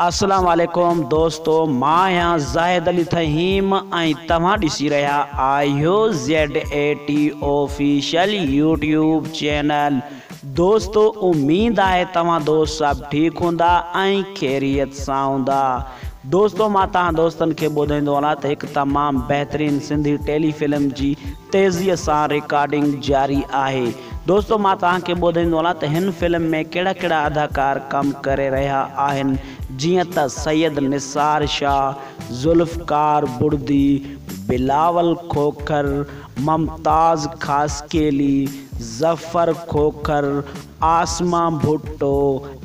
السلام عليڪم دوستو مان آهيان زاهد علي ٿهيم ۽ توهان ڏسي رهيا آهيو Z A T official YouTube channel دوستو اميد آهي توهان دوست سڀ ٺيڪ هوندا ۽ خيريت سان هوندا دوستو مان توهان دوستن کي ٻڌائيندو هلان ته هڪ تمام بهترين سنڌي ٽيلي فلم جي تيزي سان رڪارڊنگ جاري آهي دوستو مان توهان کي ٻڌائيندو هلان ته هن فلم ۾ ڪهڙا ڪهڙا اداڪار ڪم ڪري رهيا آهن جيئن ته سيد نثار شاهه، ذوالفقار بڙدي، بلاول کوکر، ممتاز خاصخيلي، ظفر کوکر، عاصمه ڀٽو،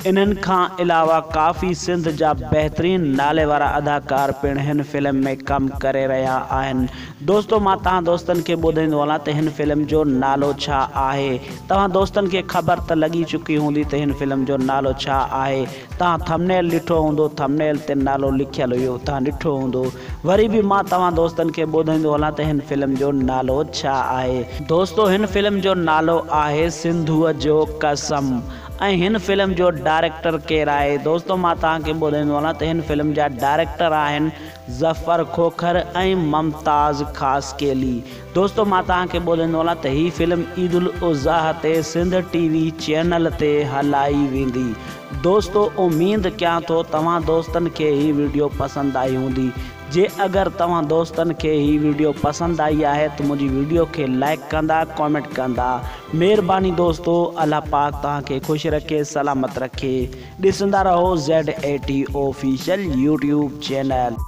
انهن کان علاوه ڪافي سنڌ جا بهترين نالي وارا اداڪار پڻ هن فلم ۾ ڪم ڪري رهيا آهن. دوستو مان توهان دوستن کي ٻڌائيندو هلان ته هن فلم جو نالو ڇا آهي. توهان دوستن کي خبر ته لڳي چڪي هوندي ته هن فلم جو نالو ڇا آهي. توهان ٿمنيل ڏٺو هوندو ٿمنيل تي نالو لکيل هيو توهان ڏٺو هوندو. وري به مان توهان دوستن کي ٻڌائيندو هلان ته هن فلم جو نالو ڇا آهي. دوستو هن فلم جو نالو آهي سنڌوء جو قسم ۽ هن فلم جو ڊائريڪٽر ڪير آهي دوستو مان توهان کي ٻڌائيندو هلان ته هن فلم جا ڊائريڪٽر آهن ظفر کوکر ۽ ممتاز خاصخيلي دوستو مان توهان کي ٻڌائيندو هلان ته هي فلم عيد الاضحيٰ تي سنڌ ٽي وي چينل تي هلائي ويندي دوستو اميد ڪيان ٿو توهان دوستن کي هي وڊيو پسند آئي هوندي جي اگر توهان دوستن کي هي وڊيو پسند آئي آهي ته منهنجي وڊيو کي لائيڪ ڪندا ڪامينٽ ڪندا مهرباني دوستو الله پاڪ توهان کي خوش رکي سلامت رکي ڏسندا رهو Z A T official YouTube channel.